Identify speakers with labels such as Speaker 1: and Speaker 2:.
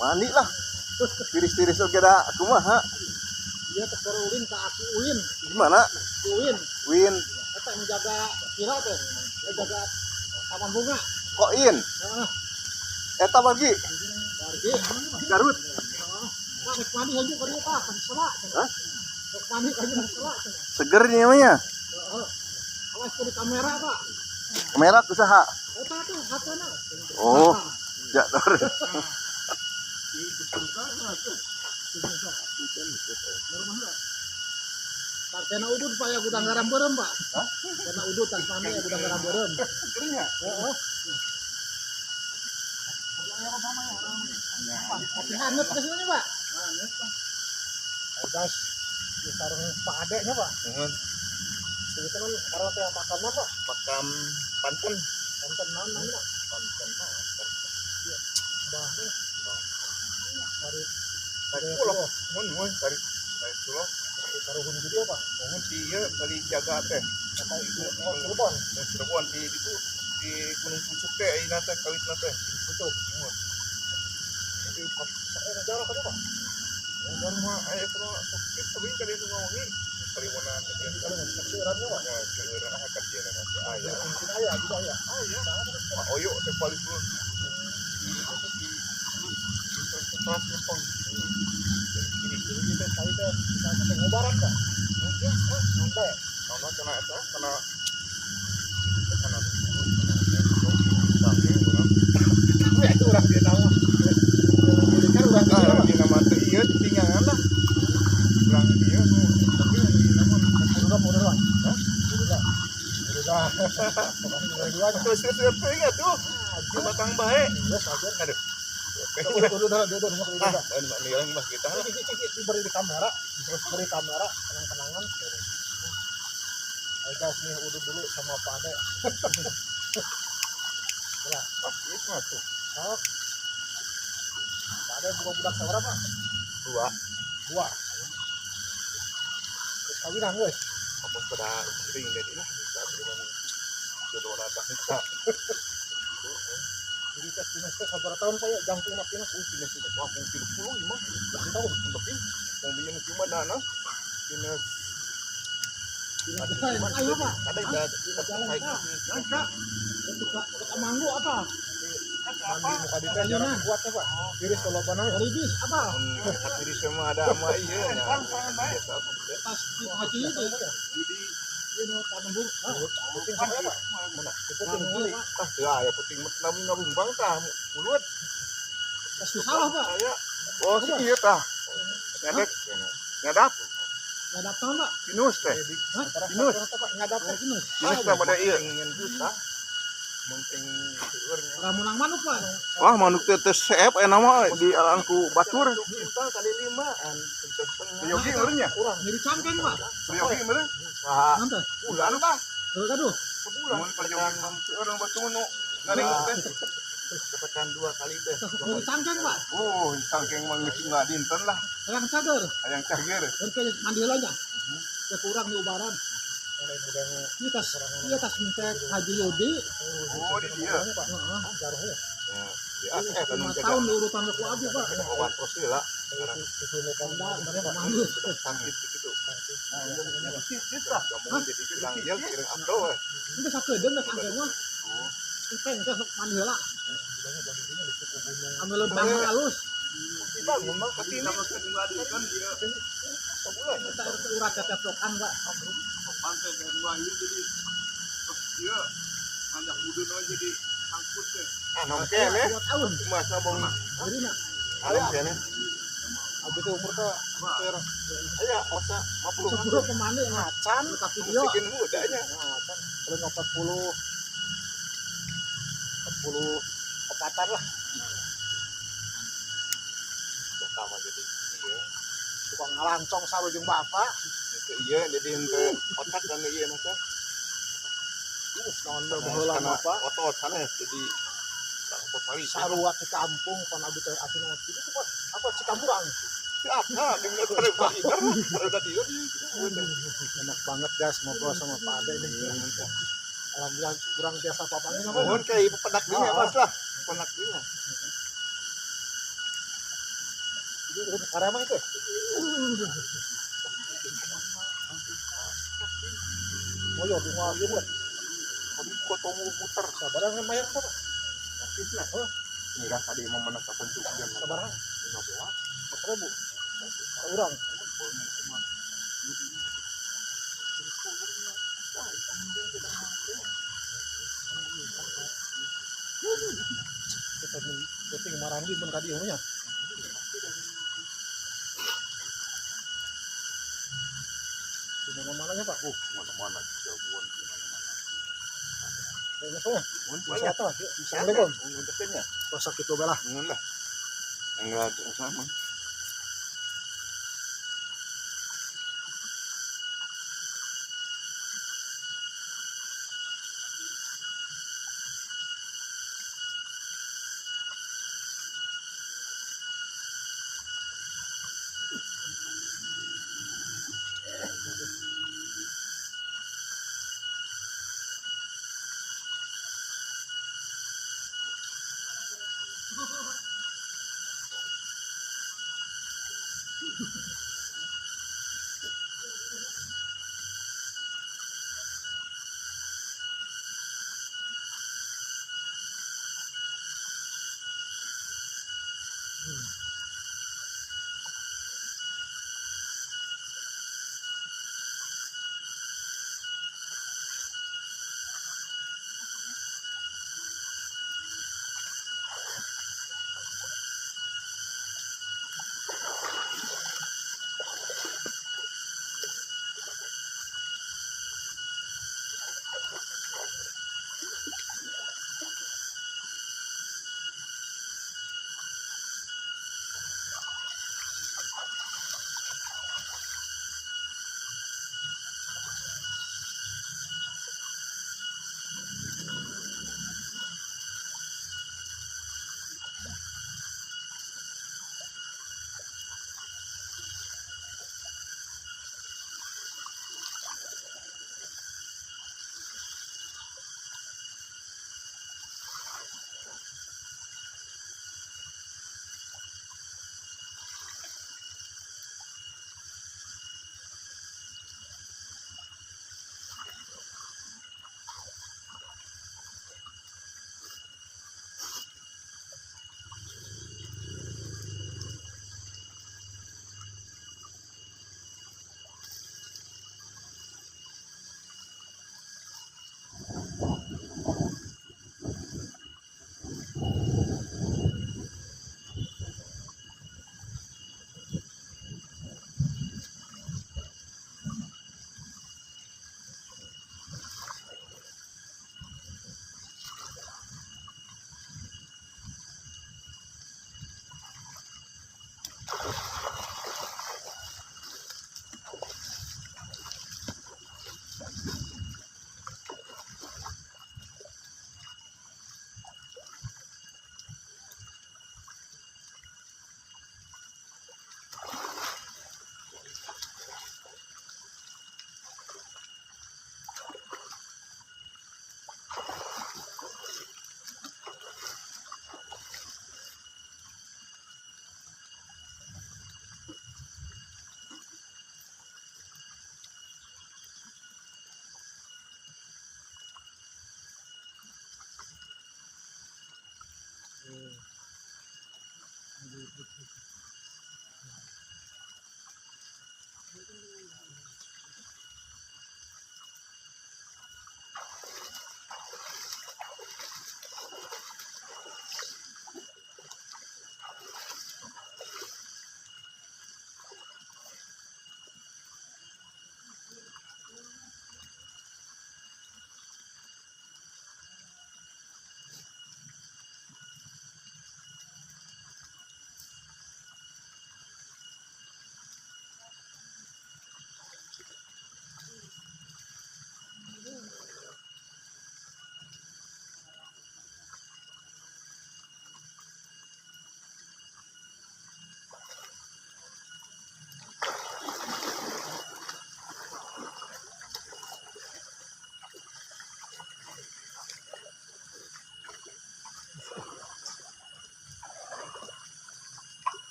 Speaker 1: Mandi lah. Tiris-tiris oge da kumaha?
Speaker 2: Dia tekor ulin ke aku Uin.
Speaker 1: Gimana?
Speaker 2: Uin.
Speaker 1: Win.
Speaker 2: Eta menjaga kira teh, menjaga taman bunga.
Speaker 1: Kok in?
Speaker 2: Heeh.
Speaker 1: Eta wargi.
Speaker 2: Wargi.
Speaker 1: Garut.
Speaker 2: Pak, rek mandi aja ka dieu Pak, kasih selak.
Speaker 1: Hah?
Speaker 2: Rek mandi aja kasih selak.
Speaker 1: Seger nih namanya.
Speaker 2: Heeh. Awas ke kamera, Pak.
Speaker 1: Kamera kusaha?
Speaker 2: Eta tuh hatena.
Speaker 1: Oh, ya dor.
Speaker 2: Kena udut Pak ya gudang garam berem Pak.
Speaker 1: Hah?
Speaker 2: Kena udut tas mandi ya gudang garam berem.
Speaker 1: Segernya.
Speaker 2: Heeh. Kopi hangat ke sini Pak.
Speaker 1: Hangat Pak.
Speaker 2: Oh guys, di sarung Pak Adeknya Pak.
Speaker 1: Nuhun.
Speaker 2: Itu kan orang teh makamna Pak.
Speaker 1: Makam Panten.
Speaker 2: Panten naon namanya Pak?
Speaker 1: Panten naon?
Speaker 2: Iya. Bah. Dari
Speaker 1: Dari pulau. Nuhun, nuhun dari pulau.
Speaker 2: Karuhun jadi apa?
Speaker 1: Nuhun di ieu dari jaga teh.
Speaker 2: Apa itu? Oh, Cirebon.
Speaker 1: Mun Cirebon di itu di Gunung Pucuk teh ayeuna teh kawitna teh.
Speaker 2: Pucuk.
Speaker 1: Nuhun.
Speaker 2: Jadi saya jarak aja Pak.
Speaker 1: Jarak mah aya kumaha sok sering ka dieu ngawangi. Kaliwonan teh biasa.
Speaker 2: Kalau nggak seueurannya Pak.
Speaker 1: Ya, seueuran ah ka dieu na teh aya.
Speaker 2: Mungkin aya juga aya.
Speaker 1: Aya. Pak Oyo teh paling dulu. Di kelas lempeng.
Speaker 2: Jadi kita tadi teh bisa sampai ngobaran Pak.
Speaker 1: Ya,
Speaker 2: Sampai.
Speaker 1: karena kena eta kena kena
Speaker 2: Ya itu orang dia tahu. Kan urang di sini, Pak.
Speaker 1: Dina mah teu ieu tinggangan lah. Urang ieu nu tapi dina mah
Speaker 2: Udah, udah, Pak.
Speaker 1: Hah?
Speaker 2: Udah. Udah. Pokoknya dua duanya.
Speaker 1: Terus terus teuing atuh. Batang bae.
Speaker 2: Geus aja.
Speaker 1: Aduh.
Speaker 2: Udah, udah, udah, udah, udah,
Speaker 1: Ah,
Speaker 2: udah.
Speaker 1: nilai mah kita lah.
Speaker 2: Ini beri di kamera, beri kamera, kenang-kenangan. Ayo guys, nih udah dulu sama Pak Ade. Lah,
Speaker 1: Ah, itu mah tuh.
Speaker 2: sok. Pak Ade buka budak seberapa, Pak?
Speaker 1: Dua.
Speaker 2: Dua. Terus kawinan, guys.
Speaker 1: Apa pada sering jadi lah bisa terima jodoh datang kita.
Speaker 2: Jadi tes dinas teh sabaraha tahun Pak ya jangkung nak dinas?
Speaker 1: Dinas itu wah 35
Speaker 2: Tujuh tahun.
Speaker 1: Tapi mau bikin cuma dana dinas
Speaker 2: Dinas jalan ayo Pak.
Speaker 1: ada ada
Speaker 2: Dinas jalan Kak. Kak. Ketika manggu apa? Mandi muka di teh jarang kuatnya Pak. Tiris kalau panah.
Speaker 3: Ribis apa?
Speaker 1: Tiris sama ada sama iya nya.
Speaker 3: Pas di haji itu.
Speaker 1: Judi
Speaker 3: ieu nu tanembung.
Speaker 2: Puting sama Pak. Mana? Puting gili.
Speaker 1: Tah teu aya puting nami ngabumbang tah mulut.
Speaker 3: Pasti salah Pak.
Speaker 1: Saya oh si ieu tah. Ngadek. Ngadap.
Speaker 3: Ngadap tahun Pak.
Speaker 1: Pinus teh. Pinus.
Speaker 2: Ngadap teh
Speaker 3: pinus.
Speaker 1: Pinus tah pada ieu ingin juta. Penting seueurnya.
Speaker 3: Ramunang manuk Pak.
Speaker 1: Wah manuk teh teh seep eta mah di alang ku batur. Juta kali 5an. Yogi meureun nya?
Speaker 3: Kurang. Nyeri cangkeng Pak.
Speaker 1: Yogi meureun? Saha? Bulan Pak.
Speaker 3: Heuh aduh.
Speaker 1: Sebulan. Mun perjogian seueur batur nu ngaring teh. Dapatkan 2 kali teh.
Speaker 3: Nyeri cangkeng Pak.
Speaker 1: Oh, cangkeng mah geus unggal dinten lah.
Speaker 3: Hayang cager.
Speaker 1: Hayang cager.
Speaker 3: Engke mandi heula nya. Teh kurang di ubaran. Ini tas, iya tas minta Haji Yudi.
Speaker 1: Oh, di dia.
Speaker 3: Heeh.
Speaker 2: Jaruhnya.
Speaker 1: Ya,
Speaker 3: 5 tahun di urutan ku abdi Pak.
Speaker 1: Obat lah. Sakit gitu. Kamu jadi kirang gel, kirang abdo.
Speaker 3: Ini sakedeung da cangkeng mah. Engke engke sok mandi heula. Anu leumpang halus.
Speaker 1: Bangun mah kesini kan dia.
Speaker 2: Sebulan.
Speaker 3: Kita urat catetokan Pak.
Speaker 1: Pantai dari dua ini jadi dia banyak udun aja jadi angkut deh. Ah, nongke leh.
Speaker 3: 2 tahun.
Speaker 1: Masa bang.
Speaker 3: Jadi nak.
Speaker 1: Ayo kene.
Speaker 2: Abis itu umur teh
Speaker 1: aya osa 50.
Speaker 3: Sebelum kemana
Speaker 2: macan
Speaker 3: tapi dia
Speaker 1: mungkin mudanya.
Speaker 2: Macan paling 40 44 lah.
Speaker 1: Pertama jadi iya.
Speaker 2: Tukang ngalancong saru jeung bapak.
Speaker 1: Iya, jadi henteu otak dan iya mah.
Speaker 2: Naon baheula mah Pak.
Speaker 1: Otot sanes jadi otot pari.
Speaker 2: Sarua di kampung pan abdi teh asin itu apa apa Cikampurang.
Speaker 1: Apa di mana ada Pak Igar, ada dia di.
Speaker 2: Enak banget guys ngobrol sama Pak Ade ini. Alhamdulillah kurang biasa papangnya apa.
Speaker 1: Mohon kayak penak dinya Mas lah. Penak dinya.
Speaker 2: Itu karema itu. Oh iya, bunga ieu.
Speaker 1: Tadi ketemu muter.
Speaker 2: Sabarang mayar apa, Pak?
Speaker 1: Artisna.
Speaker 2: Oh.
Speaker 1: Enggak tadi mau menang kapan tuh jam
Speaker 2: sabarang? 15.000. Urang. Kita penting marandi mun ka dieu nya. Di mana-mananya Pak?
Speaker 1: Mana-mana jagoan di mana-mana.
Speaker 2: Wisata. Assalamualaikum. Pasok itu belah.
Speaker 1: Lah. Enggak sama.
Speaker 2: Hmm.